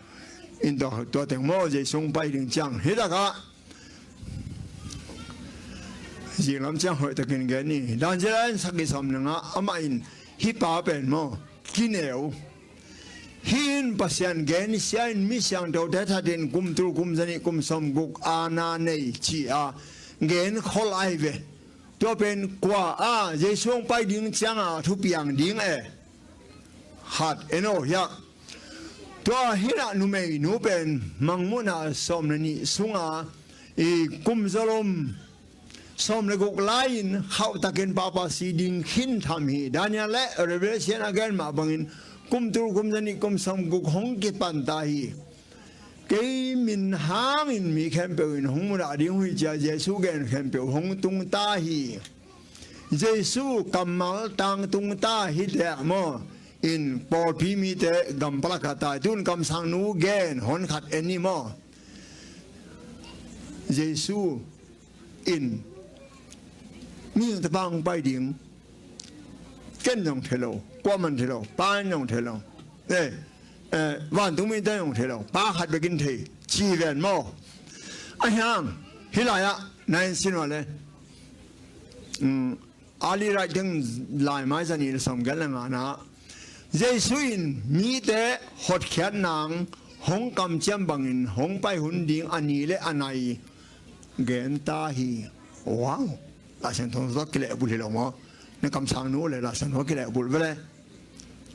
In tua, tua teng maw Jesu hong pai ding ciang hi taka zinglam ciang hoih takin gen ni. Dan zia in sak i sawm le nga amah in hih pa pen maw kineu. Hih in Pasian gensia in mi siangthote thatin kum tul kum zanih kum sawm guk a na nei ci a gen khol ai ve. Tua pen kua a Jesu hong pai ding cianga thupiang ding e. Hat en o hiah. Tua hinah numeinu pen Mangmuhna sawm le nih sunga i kum zalom sawm le guk lai-in khauhtakin papa si ding khin tham hi. Daniel le Revelation a gen mah bangin kum tul kum zanih kum sawm guk hong kipanta hi. Kei min hangin mi khempeuh in hong mudah ding uh hi cia Jesu gen khempeuh hong tungta hi. Jesu kammal tangtungta hi teh maw. In pawlpi mite gam palak a tai tun kamsangnu gen hon khat en ni maw. Jesu in mihing tapa hong pai ding. Ken zong thei lo, kuaman thei lo, pa in zong thei lo. Eh, eh, vantungmite zong thei lo, pa khat bekin thei ci ven maw. A hiang hih lai-ah na en sin ua le. Ali raih teng lai mai zanih le sawm gen le ngana Jesu in mite hotkhiat nang hong kamciam bangin hong pai hun ding a ni le a nai genta hi. Wow. Laisiangtho tawh kilehbulh hi lo maw? Na kamsangnu le Laisiangtho kilehbulh vele.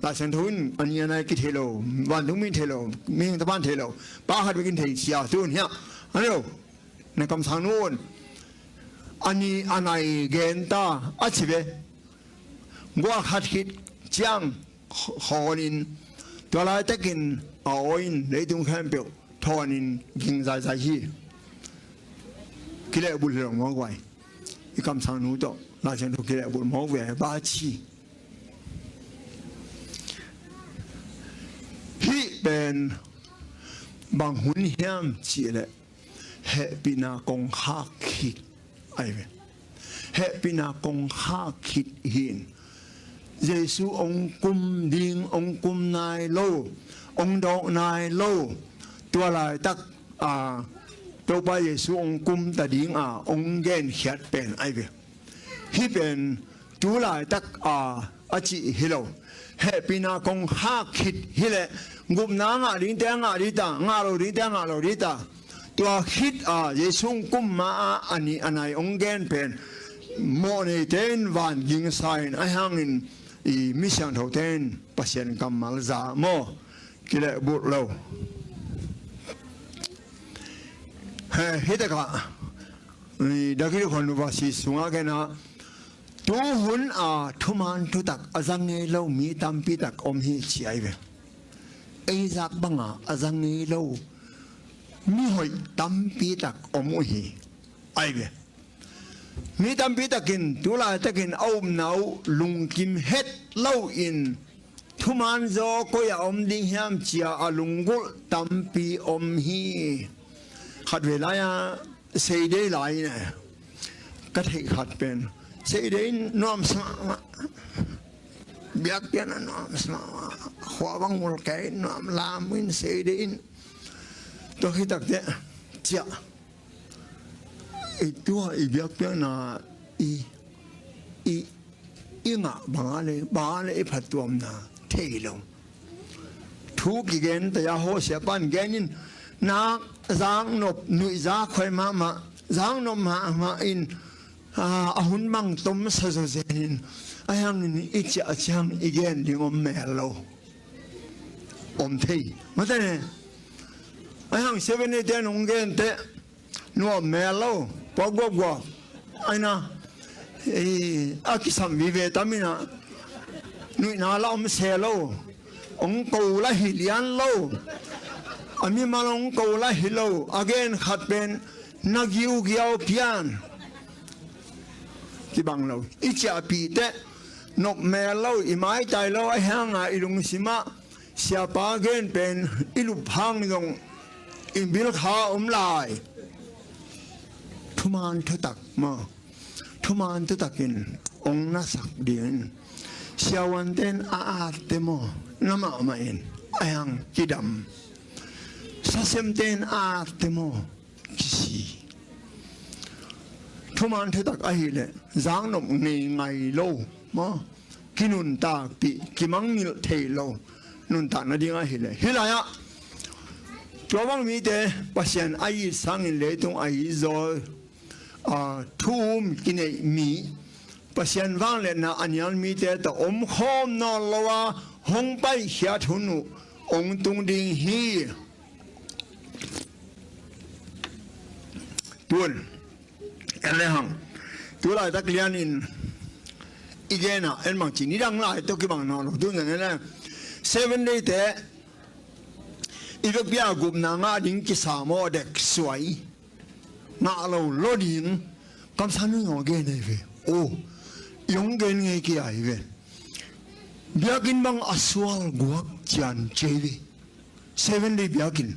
Laisiangtho in a ni a nai kithei lo, vantungmi thei lo, mihing tapan thei lo, pa khat bekin thei sia tun hiah. Ano na kamsangnu un a ni a nai genta a ci ve. Guah khat khit ciang khawnin tua laitakin a awi in leitung khempeuh thawnin ging zaizai hi. Kilehbulh hi lo maw guai. I kamsangnu tawh Laisiangtho kilehbulh maw ve ba ci. Hih pen bang hun hiam cih leh hehpihna kongkhak khit ahi ve. Hehpihna kongkhak khit hi in Jesu hong kum ding, hong kum nai lo, hong dawk nai lo. Tua laitak a Topa Jesu hong kum ta ding a hong genkhiat pen ahi ve. Hih pen tu laitak a a cih hi lo. Hehpihna kongkhak khit hi leh gupna a ngah dingte a ngah dita, ngah lo dingte a ngah lo dita. Tua khit a Jesu hong kum ma a a ni a nai hong gen pen mawhneite in van gingsa in ahi hangin i mi siangthote in Pasian kammal za maw. Kilehbulh lo. He, hih takah i Dak i Khon Nuva si sungah kena tuhun a thuman thutak a za ngei lo mi tampi tak om hi ci ahi ve. Ei zak banga a za ngei lo mihoih tampi tak om uh hi ahi ve. Mi tampi takin tu laitakin a upna uh lungkim het lo in thuman zaw koi-ah om ding hiam cia a lunggulh tampi om hi. Khatvei lai-a sei dei lai-in ka theih khat pen, Seidei in nuam sa mahmah, biakpiakna nuam sa mahmah, khua bang mulkei in nuam lam in, Seidei in tua khit takteh ciah, i tua i biakpiakna i, i, i ngah bangah le, bangah le i phattuamna thei lo. Thu kigen taya hawh siapa in gen in, nak zaknop nuihza khuai mahmah, zaknop mahmah in, a, a hun bang tomsa zawzen in, ahi hangin i ciah ciang i gen ding om mel lo. Om thei. Mate ne. Ahi hang Seven Day te nong gen teh nuam mel lo, puak guakguak. Aina, eh, a kisam vive tam ina, nuihna la om se lo, ong ko la hi lian lo, a mimal ong ko la hi lo, a gen khat pen na giugiau pian. Kibang lo. I ciahpih teh nop mel lo, i maitai lo, ahi hanga i lungsimah siapa gen pen i lup hang zong i bilkha om lai. Thuman thutak maw? Thuman thutakin ong nasak dingin siavuante in a atte maw? Na mahmah in a hang kidam. Sasemte in a atte maw? Kisi. Thuman thutak ahileh zaknop ngeingai lo maw? Kinuntakpih, kimangngilh thei lo nuntak nading ahileh. Hih lai-ah tua bang mite Pasian a it sangin leitung a it zaw, a, thu-um kineih mi, Pasian vangliatna a nial mite tawh omkhawm nawn lo a hong paikhiat hun uh ong tung ding hi. Tun en le hang, tu laitak lianin i genah en bang ci, nidang lai tawh kibang nawn lo. Tun en le, Seven Day te i vekpi-a gupna ngah ding kisam aw, dek suai, ngah lo lo ding. Kamsang nung aw gen ei ve. O, i hong gen ngei kei ai ve. Biakinn bang a sual guak cian cei ve. Seven Day biakinn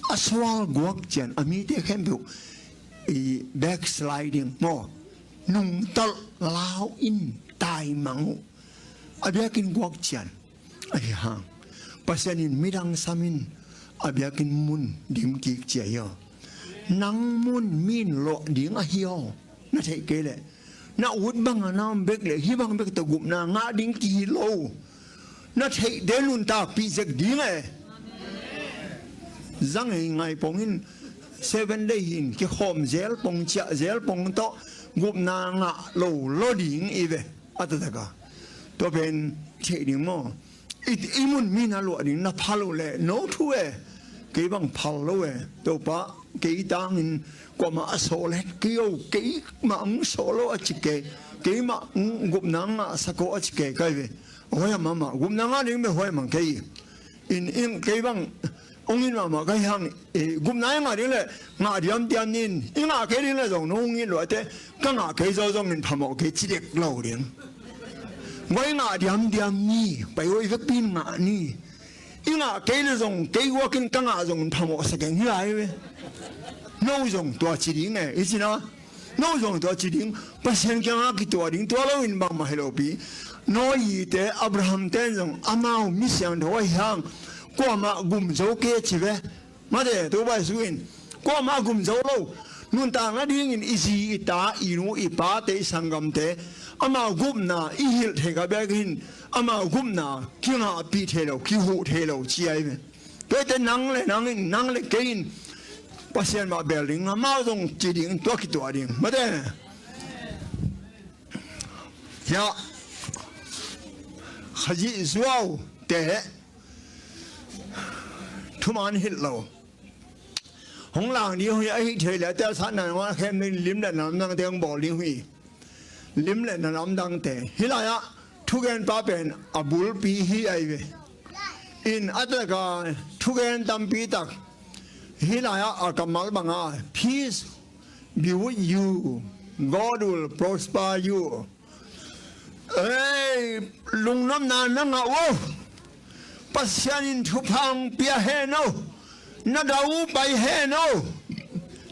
a sual guak cian, a mite khempeuh i backsliding maw, nungtalh lau in taimang uh. A biakinn guak cian ahi hang, Pasian in midang samin a biakinn mun dim kik cia hi aw. Nang mun min luah ding ahi aw. Na theih kei leh na ut bangah na om bek leh hih bang bek tawh gupna ngah ding kihi lo. Na theihte nuntakpih zek ding e. Za ngeingai pong in, Seven Day hi in kikhawm zel pong, ciah zel pong tawh gupna ngah lo lo ding i ve. A taktak a tua pen theih ding maw? I, i mun mi na luah ding, na phal uh leh no thu e. Kei bang phal lo e. Topa, kei tangin kuamah a sawh leh kei o, keimah hong sawh lo a ci kei, keimah hong gupna ngah sak o a ci kei kai ve. A huai a mahmah, gupna ngah ding bek huai mang kei. In, in kei bang hong it mahmah ka hi hang, eh, gupna i ngah ding leh ngah diamdiam ni in, i ngah kei ding leh zong no hong it luate, ka ngah kei zaw zongin phamawh kei ci dek lo ding. Guai ngah diamdiam ni, pai ua i vekpi in ngah ni. I ngah kei leh zong kei guakin ka ngah zongin phamawh sa keng hi lai ve. No zong tua ci ding e, i cina. No zong tua ci ding, Pasian kiangah kituah ding, tua loin bangmah hi lopi. Noah te, Abraham ten zong amau mi siangtho ahi hang, kuamah gum zo kei ci ve. Mate, tu bai suin, kuamah gum zo lo. Nuntak nadingin i zi, i ta, i nu, i pate, i sanggamte, amau gupna i hilh thei kha bek in, amau gupna kingahpih thei lo, kihuh thei lo ci ai ve. Tuate nang le nang in, nang le kei in Pasian mah bel ding, amau zong ci ding, tua kituah ding. Mate. Hiah Khazih Zuau te thuman hilh lo. Hong lang ding hi, ahi thei leh a telsatna nong a khem ding, lim le na lamdangte hong bawl ding hi. Lim le na lamdangte. Hih lai-ah thugenpa pen a bulpi hi ai ve. In a taka thugen tampi tak hih lai-ah a kammal banga, "Peace be with you. God will prosper you." Ei, lungnopna na ngah uh. Pasian in thupha hong pia hen aw. Na dau pai hen aw.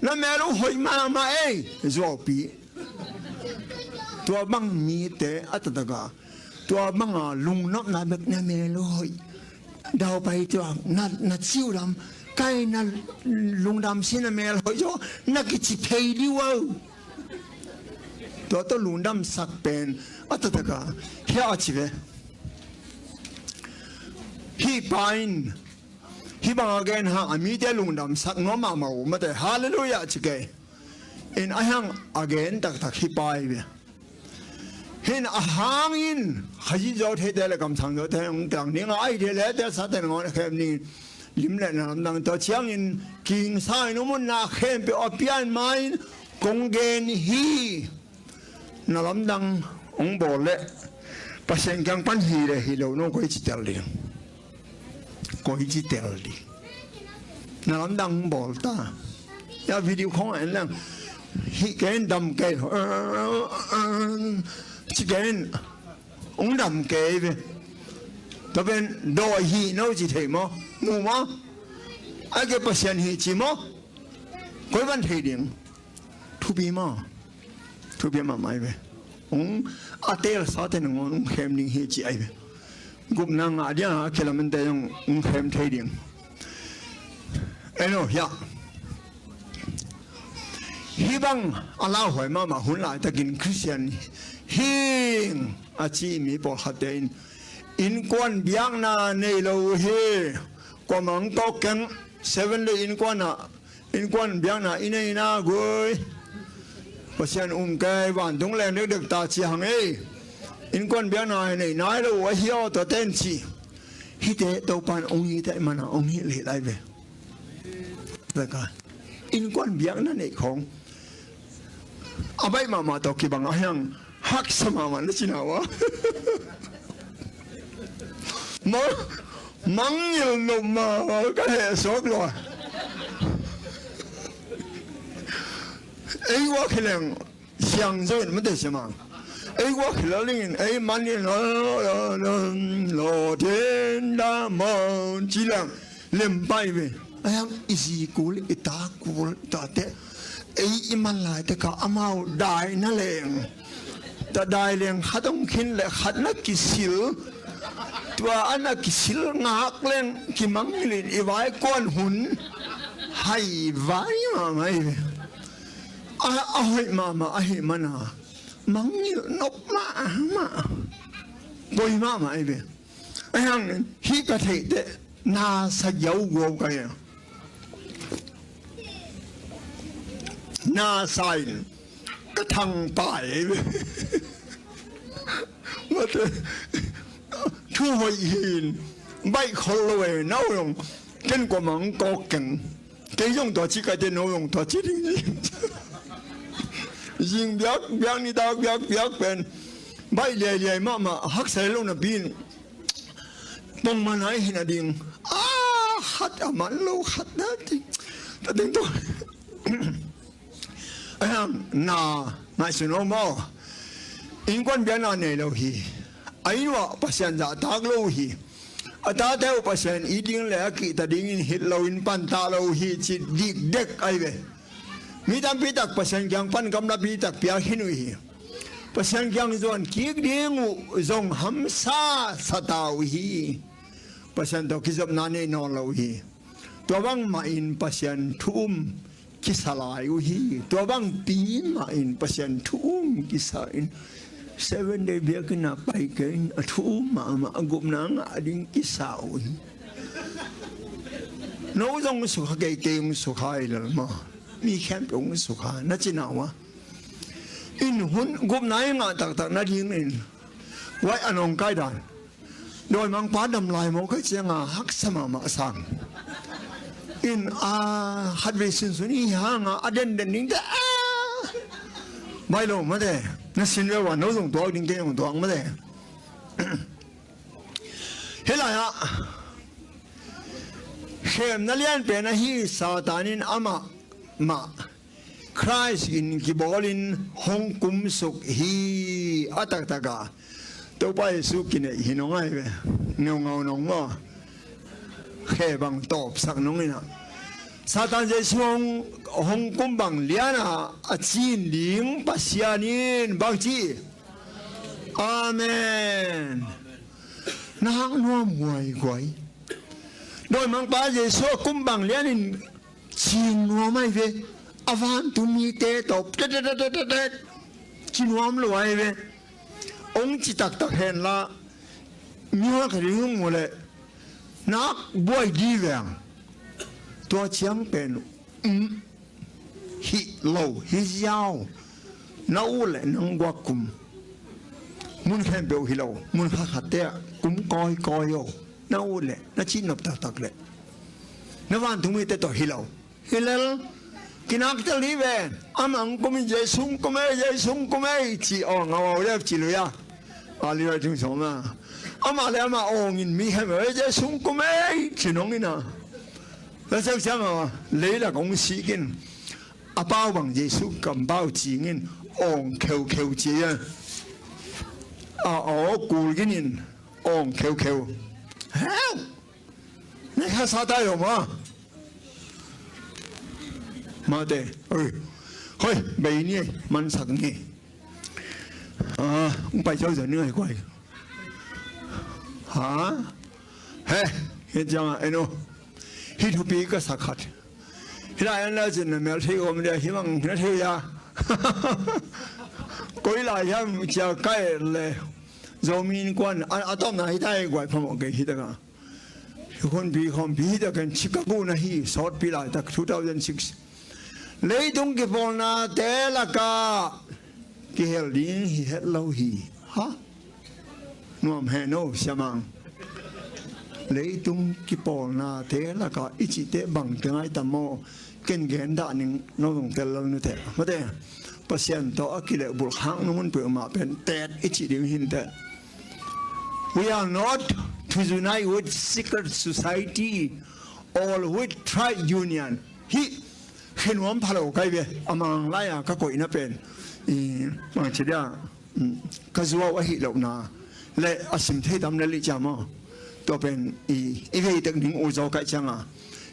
Na mel uh hoih mahmah ei. Zuaupi. Tua bang mite a taktak a, tua banga lungnopna bek na mel uh hoih. Daupai tua na, na ciu lam, kai na lungdam si na mel hoih zaw, na kici phei dih uh. Tua tawh lungdamsak pen a taktak a, hia a ci ve. Hih pa in hih bang a gen hang a mite lungdamsak nuam mahmah uh mate, halleluiah ci kei. In a hiang a gen taktak hih pa hi ve. Hin a hangin Khazih zo theite le kamsang zo thei hong tang ding a, ai thei le telsate nangawn a khem ding lim le na lamdang tua ciangin kingsa in um un na khempeuh a pian ma in kong gen hi. Na lamdang hong bawl leh Pasian kiang pan hi le hi lo no koi ci tel ding. Koi ci tel ding. Na lamdang hong bawl ta. Ya video khong en lang. Hi ken dam kei. Ci ken hong dam kei ve. Tua pen dawi hi no ci thei maw? Mu maw? A ke Pasian hi ci maw? Koi van thei ding. Thupi maw? Thupi mahmah ai ve. Hong a telsate nangawn hong khem ding hi ci ai ve. Gupna ngah dia a kilamente zong hong khem thei ding. Eno hiah. Hih bang a lauhuai mahmah hun laitakin Khristian hing a ci mi pawlkhatte in innkuan biakna nei lo uh hi. Kuamah hong tawk keng. Seven Day innkuan ah innkuan biakna i neina gui. Pasian um kei vantung leng dekdek ta ci hang ei. Innkuan biakna i nei nai lo uh ahi aw tua ten ci. Hihte Topan hong hihte mana hong hih leh lai ve. Innkuan biakna neih khong a baih mahmah tawh kibang a hiang haksa mahmah na cina uh a. Mang, mangngilh nop mahmah ka heh suak lua. Ei uak hileng siang zo in mate siamang. Ei uak hileng in ei man in lo tin da mon ci leng. Lem pai ve. Ayang i zi kul i ta kul tate. Ei i man lai te ka amau dai na leng. Ta dai leng khat hong khin le khat na kisil. Tua a na kisil ngak leng kimangngilh in i vai kuan hun. Hai vai mahmah ai ve. A, a hoih mahmah ahi mana. Mangngilh nop mahmah. Poi mahmah ai ve. Ayang in hih ka theih teh. Na sa giau guau ka hi. Na sa in ka thang pai. Mate thu hoih hin baih khol lo e nau long ken kuamah hong kawk keng. Kei zong tua ci ka te no zong tua ci ding zing. Zing biak biak ni tak biak biak pen baih liailiai mahmah haksa lo napi in. Pongman ai hi na ding. A khat a man lo khat na ding. Ta ding to. Ahiam na ngaihsun om aw. Innkuan biakna nei lo hi. A inn uah Pasian zahtak lo hi. A tate uh Pasian it ding le a kihta dingin hilh loin pantah lo hi ci dikdek ai ve. Mi tampi tak Pasian kiang pan gamlapi tak piak hi nuih hi. Pasian kiang zuan kik ding uh zong hamsa sa ta uh hi. Pasian tawh kizopna nei nawn lo uh hi. Tua bangmah in Pasian thu um kisa lai uh hi. Tua bangpi mah in Pasian thu um kisa in Seven Day biakinn ah pai kei in a thu um mahmah a gupna ngah ding kisa uh hi. No zong sukha kei kei hong sukha hi lel maw? Mi khempeuh hong sukha na cina uh a. In hun gupna i ngah taktak nadingin wai a nong kai dan. Dawimangpa dam lai maw kai cianga haksa mahmah sang. In a khatvei sunsun i hanga a denden dingte a bai lo mate. Na sin veuh a no zong tuak ding kei zong tuak mate. Hih lai-ah khemna lianpen ahi Satan in amah mah Christ in kibawlin hong kumsuk hi a taktaka Topa Jesu kineih hi nong ai ve. Ngeungau nong maw? Khe bang tawpsak nong inah Satan Jesu hong, hong kum bang liana a cin ding Pasian in bang ci? Amen. Na hak nuam guaiguai. Dawimangpa Jesu a kum bang lianin cing nuam ahi ve. A vantung mite tawh tetetetetet ci nuam lo ahi ve. Ong ci taktak henla, mihon khat in hong mu leh nak buai di veng. Tua ciang pen, um, hih lo hi ziau. Na ut leh nang guak kum. Mun khempeuh hi lo, mun khatkhatte ah kum kawikawi o. Na ut leh na cihnop taktak leh na vantung mite tawh hi lo. Hi lel, kinak tel hi ve. Amah hong kum in Jesu hong kum ei, Jesu hong kum ei ci awng a, au dep ci lui a. A liuai tung sawm a, amah le amah awng in mi khempeuh ei, Jesu hong kum ei ci nong in a. Na ceu ciang a leilak hong sik in, a pau bang Jesu kampau cing in awng kheukheu ci a. A aw kul gin in awng kheukheu. Heu! Nai kha sa tai lo ma. Mate, oi. Hoi, bei ni, mansak ni. Ah, hong pai cau zan ni ngai kuai. Ha? He, he ciang a, eno. Hih thupi ka sak khat. Hih lai an la cin na mel thei om dia, hih mang na thei a. Koi lai hiam cia kai le. Zomi Innkuan, a, a tawpna hih tai guai phamawh kei hih taka. Thukhunpi khawmpi hi takin Chicago na hi, sawtpi laitak two thousand six. Leitung kipawlnate lakah kihel ding hi het lo hi. Ha? Nuam hen o, Sia Mang. Leitung kipawlnate lakah i cihte bangte ngai tam maw? Ken gen dah ning, no zong tel lal nute. Mate, Pasian tawh a kilehbulh khak nung hun peuhmah pen tet i cih ding hi inteh. We are not to unite with secret society or with tribe union. Hih khenuam pha lo kai ve, a Mang lai-a ka koihna pen. I, Mang ci dia, mm, ka zuau ahi lohna le a sim thei tam le lih ciam aw. Tua pen i, i vei tek ding u zaw kaih cianga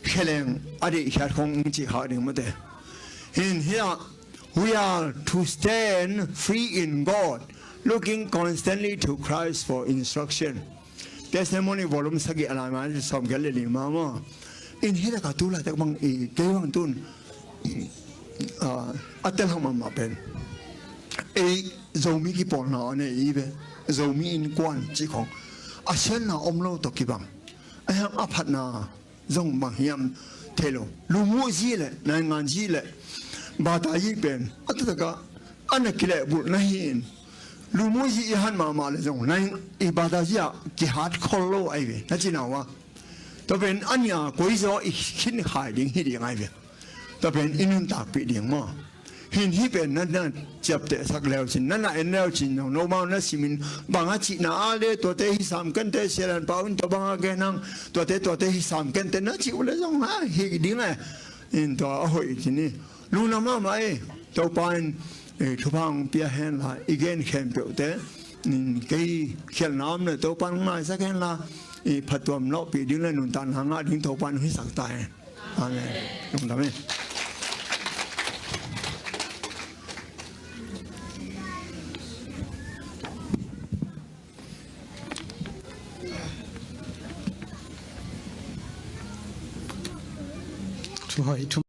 kheleng a deihkhiat khong ing cih khak ding mate. Hin hiah, we are to stand free in God, looking constantly to Christ for instruction. Testimony volume sagih a lai mah sawm giat le li mah maw. In hih laka tu laitak bang i kei bang tun, ah, a tel hang mahmah pen ei Zomi kipawlna a nei i ve. Zomi Innkuan cih khong a siatna om lo tawh kibang. A hiang a phatna zong bang hiam thei lo. Lumuh zi le naingan zi le bata zi pen a taktak a a na kilehbulh na hi in. Lumuh zi i hat mahmah le zong nai i bata zi ah kihat khol lo ahi ve. Na cina uh a. Tua pen a nia koi zaw i khin khai ding hi ding ahi ve. Tua pen i nuntakpih ding maw. Hin hih pen na, na ciaptehsak leu cin, na na en leu cin, no, no mau na simin bang a cihna a le, tuate hi sam kente, sialan pau in tua bang a gen hang, tuate, tuate hi sam kente na cih uh le zong ha, hi ding e. In tua a hoih cin i lungna mahmah e. Topa in, eh, thupha hong pia henla, i gen khempeuhte, in kei khialhna om le Topa in hong maisak henla, i phattuam lawhpih ding le nuntakna ngah ding Topa in hong hisak ta hen. Amen. Lungdam e. Thu hoih, thu